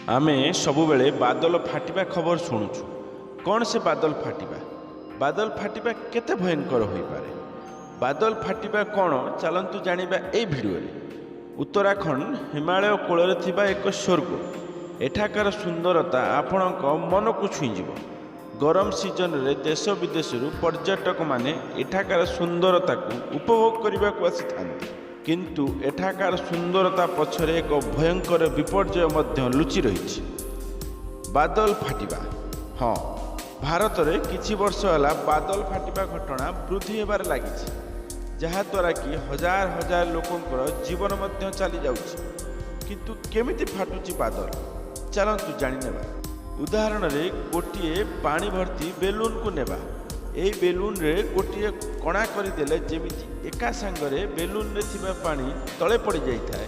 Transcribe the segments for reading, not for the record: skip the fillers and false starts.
ଆମେ ସବୁବେଳେ ବାଦଲ ଫାଟିବା ଖବର ଶୁଣୁଛୁ। କ'ଣ ସେ ବାଦଲ ଫାଟିବା? ବାଦଲ ଫାଟିବା କେତେ ଭୟଙ୍କର ହୋଇପାରେ? ବାଦଲ ଫାଟିବା କ'ଣ, ଚାଲନ୍ତୁ ଜାଣିବା ଏଇ ଭିଡ଼ିଓରେ। ଉତ୍ତରାଖଣ୍ଡ ହିମାଳୟ କୂଳରେ ଥିବା ଏକ ସ୍ୱର୍ଗ। ଏଠାକାର ସୁନ୍ଦରତା ଆପଣଙ୍କ ମନକୁ ଛୁଇଁଯିବ। ଗରମ ସିଜନରେ ଦେଶ ବିଦେଶରୁ ପର୍ଯ୍ୟଟକମାନେ ଏଠାକାର ସୁନ୍ଦରତାକୁ ଉପଭୋଗ କରିବାକୁ ଆସିଥାନ୍ତି। କିନ୍ତୁ ଏଠାକାର ସୁନ୍ଦରତା ପଛରେ ଏକ ଭୟଙ୍କର ବିପର୍ଯ୍ୟୟ ମଧ୍ୟ ଲୁଚି ରହିଛି, ବାଦଲ ଫାଟିବା। ହଁ, ଭାରତରେ କିଛି ବର୍ଷ ହେଲା ବାଦଲ ଫାଟିବା ଘଟଣା ବୃଦ୍ଧି ହେବାରେ ଲାଗିଛି, ଯାହାଦ୍ୱାରା କି ହଜାର ହଜାର ଲୋକଙ୍କର ଜୀବନ ମଧ୍ୟ ଚାଲିଯାଉଛି। କିନ୍ତୁ କେମିତି ଫାଟୁଛି ବାଦଲ, ଚାଲନ୍ତୁ ଜାଣିନେବା। ଉଦାହରଣରେ ଗୋଟିଏ ପାଣି ଭର୍ତ୍ତି ବେଲୁନକୁ ନେବା। ଏହି ବେଲୁନରେ ଗୋଟିଏ କଣା କରିଦେଲେ ଯେମିତି ଏକା ସାଙ୍ଗରେ ବେଲୁନରେ ଥିବା ପାଣି ତଳେ ପଡ଼ିଯାଇଥାଏ,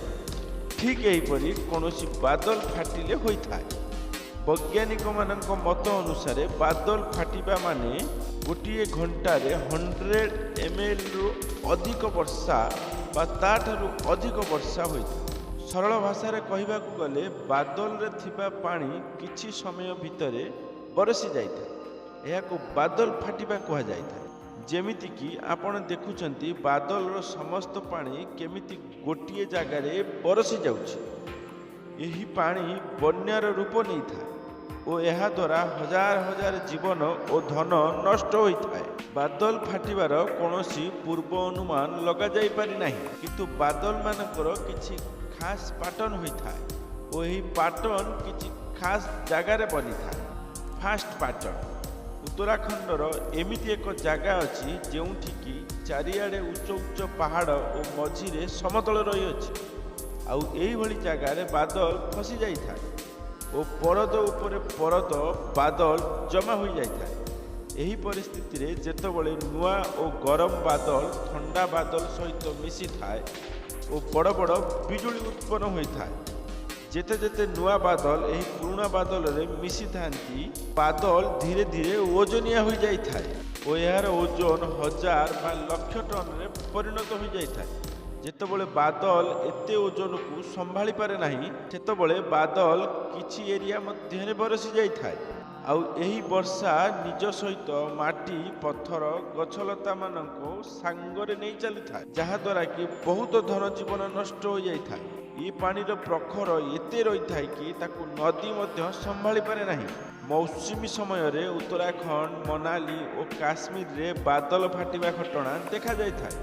ଠିକ୍ ଏହିପରି କୌଣସି ବାଦଲ ଫାଟିଲେ ହୋଇଥାଏ। ବୈଜ୍ଞାନିକମାନଙ୍କ ମତ ଅନୁସାରେ ବାଦଲ ଫାଟିବା ମାନେ ଗୋଟିଏ ଘଣ୍ଟାରେ 100 ଏମ୍ଏମ୍ରୁ ଅଧିକ ବର୍ଷା ବା ତାଠାରୁ ଅଧିକ ବର୍ଷା ହୋଇଥାଏ। ସରଳ ଭାଷାରେ କହିବାକୁ ଗଲେ ବାଦଲରେ ଥିବା ପାଣି କିଛି ସମୟ ଭିତରେ ବରସି ଯାଇଥାଏ। ଏହାକୁ ବାଦଲ ଫାଟିବା କୁହାଯାଇଥାଏ। ଯେମିତିକି ଆପଣ ଦେଖୁଛନ୍ତି, ବାଦଲର ସମସ୍ତ ପାଣି କେମିତି ଗୋଟିଏ ଜାଗାରେ ବରସି ଯାଉଛି। ଏହି ପାଣି ବନ୍ୟାର ରୂପ ନେଇଥାଏ ଓ ଏହାଦ୍ୱାରା ହଜାର ହଜାର ଜୀବନ ଓ ଧନ ନଷ୍ଟ ହୋଇଥାଏ। ବାଦଲ ଫାଟିବାର କୌଣସି ପୂର୍ବ ଅନୁମାନ ଲଗାଯାଇପାରି ନାହିଁ। କିନ୍ତୁ ବାଦଲମାନଙ୍କର କିଛି ଖାସ୍ ପାଟର୍ନ ହୋଇଥାଏ ଓ ଏହି ପାଟର୍ନ କିଛି ଖାସ୍ ଜାଗାରେ ବନିଥାଏ। ଫାଷ୍ଟ ପାଟର୍ନ, ଉତ୍ତରାଖଣ୍ଡର ଏମିତି ଏକ ଜାଗା ଅଛି, ଯେଉଁଠିକି ଚାରିଆଡ଼େ ଉଚ୍ଚ ଉଚ୍ଚ ପାହାଡ଼ ଓ ମଝିରେ ସମତଳ ରହିଅଛି। ଆଉ ଏଇଭଳି ଜାଗାରେ ବାଦଲ ଫସି ଯାଇଥାଏ ଓ ପରଦ ଉପରେ ପରଦ ବାଦଲ ଜମା ହୋଇଯାଇଥାଏ। ଏହି ପରିସ୍ଥିତିରେ ଯେତେବେଳେ ନୂଆ ଓ ଗରମ ବାଦଲ ଥଣ୍ଡା ବାଦଲ ସହିତ ମିଶିଥାଏ ଓ ବଡ଼ ବଡ଼ ବିଜୁଳି ଉତ୍ପନ୍ନ ହୋଇଥାଏ। ଯେତେ ଯେତେ ନୂଆ ବାଦଲ ଏହି ପୁରୁଣା ବାଦଲରେ ମିଶିଥାନ୍ତି, ବାଦଲ ଧୀରେ ଧୀରେ ଓଜନିଆ ହୋଇଯାଇଥାଏ ଓ ଏହାର ଓଜନ ହଜାର ବା ଲକ୍ଷ ଟନରେ ପରିଣତ ହୋଇଯାଇଥାଏ। ଯେତେବେଳେ ବାଦଲ ଏତେ ଓଜନକୁ ସମ୍ଭାଳି ପାରେ ନାହିଁ, ସେତେବେଳେ ବାଦଲ କିଛି ଏରିଆ ମଧ୍ୟରେ ବରସି ଯାଇଥାଏ। ଆଉ ଏହି ବର୍ଷା ନିଜ ସହିତ ମାଟି, ପଥର, ଗଛଲତାମାନଙ୍କୁ ସାଙ୍ଗରେ ନେଇ ଚାଲିଥାଏ, ଯାହାଦ୍ୱାରା କି ବହୁତ ଧନ ଜୀବନ ନଷ୍ଟ ହୋଇଯାଇଥାଏ। ଏ ପାଣିର ପ୍ରଖର ଏତେ ରହିଥାଏ କି ତାକୁ ନଦୀ ମଧ୍ୟ ସମ୍ଭାଳି ପାରେ ନାହିଁ। ମୌସୁମୀ ସମୟରେ ଉତ୍ତରାଖଣ୍ଡ, ମନାଲି ଓ କାଶ୍ମୀରରେ ବାଦଲ ଫାଟିବା ଘଟଣା ଦେଖାଯାଇଥାଏ।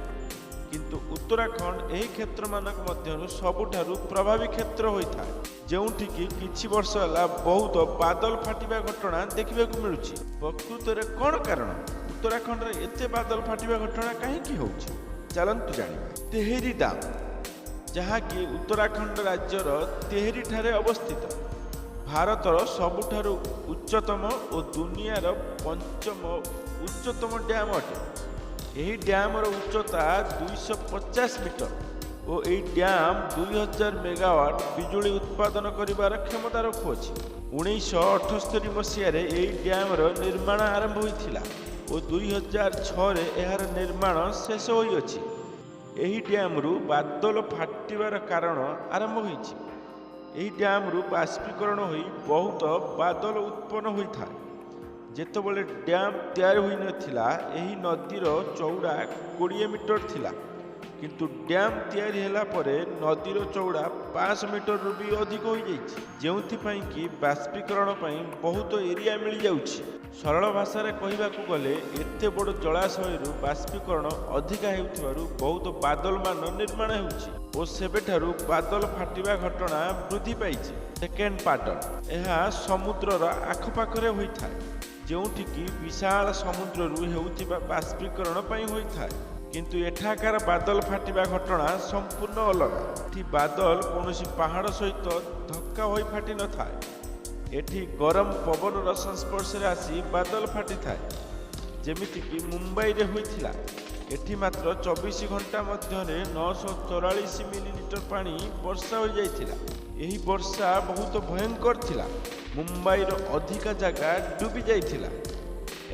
କିନ୍ତୁ ଉତ୍ତରାଖଣ୍ଡ ଏହି କ୍ଷେତ୍ରମାନଙ୍କ ମଧ୍ୟରୁ ସବୁଠାରୁ ପ୍ରଭାବୀ କ୍ଷେତ୍ର ହୋଇଥାଏ, ଯେଉଁଠିକି କିଛି ବର୍ଷ ହେଲା ବହୁତ ବାଦଲ ଫାଟିବା ଘଟଣା ଦେଖିବାକୁ ମିଳୁଛି। ପ୍ରକୃତରେ କ'ଣ କାରଣ? ଉତ୍ତରାଖଣ୍ଡରେ ଏତେ ବାଦଲ ଫାଟିବା ଘଟଣା କାହିଁକି ହେଉଛି? ଚାଲନ୍ତୁ ଜାଣିବା। ତେହେରି ଡ୍ୟାମ୍, ଯାହାକି ଉତ୍ତରାଖଣ୍ଡ ରାଜ୍ୟର ତେହେରିଠାରେ ଅବସ୍ଥିତ, ଭାରତର ସବୁଠାରୁ ଉଚ୍ଚତମ ଓ ଦୁନିଆର ପଞ୍ଚମ ଉଚ୍ଚତମ ଡ୍ୟାମ୍ ଅଟେ। ଏହି ଡ୍ୟାମ୍ର ଉଚ୍ଚତା 250 ମିଟର ଓ ଏହି ଡ୍ୟାମ୍ 2000 ମେଗାୱାଟ ବିଜୁଳି ଉତ୍ପାଦନ କରିବାର କ୍ଷମତା ରଖୁଅଛି। 1978 ମସିହାରେ ଏହି ଡ୍ୟାମ୍ର ନିର୍ମାଣ ଆରମ୍ଭ ହୋଇଥିଲା ଓ 2006ରେ ଏହାର ନିର୍ମାଣ ଶେଷ ହୋଇଅଛି। ଏହି ଡ୍ୟାମ୍ରୁ ବାଦଲ ଫାଟିବାର କାରଣ ଆରମ୍ଭ ହୋଇଛି। ଏହି ଡ୍ୟାମ୍ରୁ ବାଷ୍ପୀକରଣ ହୋଇ ବହୁତ ବାଦଲ ଉତ୍ପନ୍ନ ହୋଇଥାଏ। ଯେତେବେଳେ ଡ୍ୟାମ୍ ତିଆରି ହୋଇନଥିଲା, ଏହି ନଦୀର ଚଉଡ଼ା 20 ମିଟର ଥିଲା। କିନ୍ତୁ ଡ୍ୟାମ୍ ତିଆରି ହେଲା ପରେ ନଦୀର ଚଉଡ଼ା 500 ମିଟରରୁ ବି ଅଧିକ ହୋଇଯାଇଛି, ଯେଉଁଥିପାଇଁ କି ବାଷ୍ପୀକରଣ ପାଇଁ ବହୁତ ଏରିଆ ମିଳିଯାଉଛି। ସରଳ ଭାଷାରେ କହିବାକୁ ଗଲେ ଏତେ ବଡ଼ ଜଳାଶୟରୁ ବାଷ୍ପୀକରଣ ଅଧିକା ହେଉଥିବାରୁ ବହୁତ ବାଦଲମାନ ନିର୍ମାଣ ହେଉଛି ଓ ସେବେଠାରୁ ବାଦଲ ଫାଟିବା ଘଟଣା ବୃଦ୍ଧି ପାଇଛି। ସେକେଣ୍ଡ ପାଟର୍ନ, ଏହା ସମୁଦ୍ରର ଆଖପାଖରେ ହୋଇଥାଏ, ଯେଉଁଠିକି ବିଶାଳ ସମୁଦ୍ରରୁ ହେଉଥିବା ବାଷ୍ପୀକରଣ ପାଇଁ ହୋଇଥାଏ। କିନ୍ତୁ ଏଠାକାର ବାଦଲ ଫାଟିବା ଘଟଣା ସମ୍ପୂର୍ଣ୍ଣ ଅଲଗା। ଏଠି ବାଦଲ କୌଣସି ପାହାଡ଼ ସହିତ ଧକ୍କା ହୋଇ ଫାଟି ନଥାଏ। ଏଠି ଗରମ ପବନର ସଂସ୍ପର୍ଶରେ ଆସି ବାଦଲ ଫାଟିଥାଏ, ଯେମିତିକି ମୁମ୍ବାଇରେ ହୋଇଥିଲା। ଏଠି ମାତ୍ର 24 ଘଣ୍ଟା ମଧ୍ୟରେ 944 ମିଲିଲିଟର ପାଣି ବର୍ଷା ହୋଇଯାଇଥିଲା। ଏହି ବର୍ଷା ବହୁତ ଭୟଙ୍କର ଥିଲା। ମୁମ୍ବାଇର ଅଧିକା ଜାଗା ଡୁବି ଯାଇଥିଲା।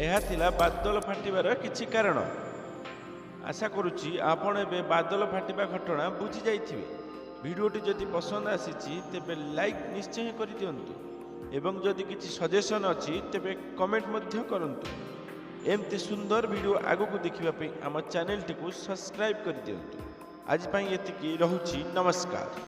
ଏହା ଥିଲା ବାଦଲ ଫାଟିବାର କିଛି କାରଣ। ଆଶା କରୁଛି ଆପଣ ଏବେ ବାଦଲ ଫାଟିବା ଘଟଣା ବୁଝି ଯାଇଥିବେ। ଭିଡ଼ିଓଟି ଯଦି ପସନ୍ଦ ଆସିଛି ତେବେ ଲାଇକ୍ ନିଶ୍ଚୟ କରିଦିଅନ୍ତୁ ଏବଂ ଯଦି କିଛି ସଜେସନ୍ ଅଛି ତେବେ କମେଣ୍ଟ ମଧ୍ୟ କରନ୍ତୁ। ଏମିତି ସୁନ୍ଦର ଭିଡ଼ିଓ ଆଗକୁ ଦେଖିବା ପାଇଁ ଆମ ଚ୍ୟାନେଲଟିକୁ ସବସ୍କ୍ରାଇବ୍ କରିଦିଅନ୍ତୁ। ଆଜି ପାଇଁ ଏତିକି ରହୁଛି, ନମସ୍କାର।